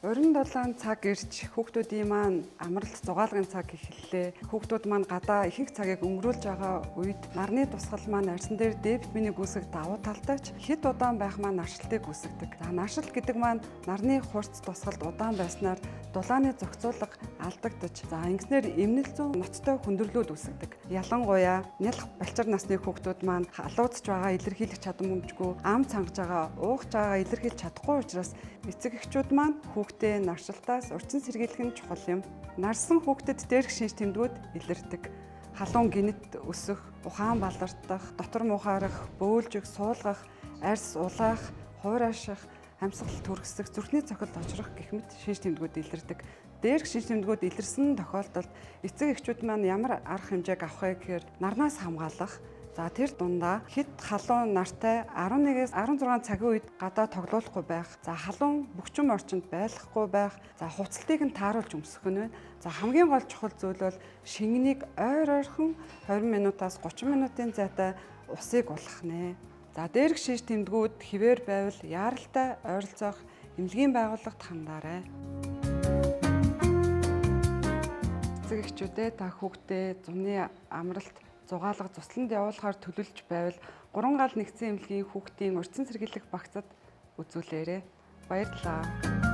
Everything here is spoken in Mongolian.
Уран дулаан цаг ирж хүүхдүүдийн маань амралт зугаалгын цаг эхэллээ. Хүүхдүүд маань гадаа ихэнх цагийг өнгөрүүлж байгаа үед нарны тусгал маань арьсан дээр Д витаминыг үүсгэх давуу талтай ч хэд удаан байх маань наршилтыг үүсгэдэг. За, наршилт гэдэг маань нарны хурц тусгалд удаан байснаар дулааны зохицуулга алдагдаж, за, ингэснээр эмнэл зүүн ноцтой хүндрэлүүд үүсгэдэг. Ялангуяа нялх балчир насны хүүхдүүд маань халууцж байгаа илэрхийлэх чадамжгүй, ам цангаж байгаа, уугч байгаа илэрхийлж чадахгүй учраас эцэг эхчүүд маань хүүхдээ наршилтаас урьдчилан сэргийлэх нь чухал юм. Нарсан хүүхдэд дээрх шинж тэмдгүүд илэрдэг. Халуун гинэт өсөх, ухаан балартах, дотор муухайрах, бөөлжих, суулгах, арьс улаах, хуурайших, амьсгал түргэсэх, зүрхний цохилт очрох гэх мэт шинж тэмдгүүд илэрдэг. Дээрх шинж тэмдгүүд илэрсэн тохиолдолд эцэг эхчүүд маань ямар арга хэмжээг авах вэ гэхээр нарнаас хамгаалах. За, тэр дундаа хэд халуун нартай 11-ээс 16 цагийн үед гадаа тоглоулахгүй байх. За, халуун бөхчм орчинд байлгахгүй байх. За, хувцалтыг нь тааруулж өмсөх нь байна. За, хамгийн гол чухал зүйл бол шингэнийг ойр ойрхон 20 минутаас 30 минутын зайтай усыг улах нэ. За, дээрх шинж тэмдгүүд хэвээр байвал яаралтай ойролцоох эмнэлгийн байгууллагт хандаарай. Эцэг эхчүүдээ, та хүүхдээ зуны амралт зугаалга зусланд явуулахаар төлөвлөж байвал Гурван гал нэгдсэн эмнэлгийн хүүхдийн урьдчилан сэргийлэх багцад үзүүлээрэй. Баярлалаа.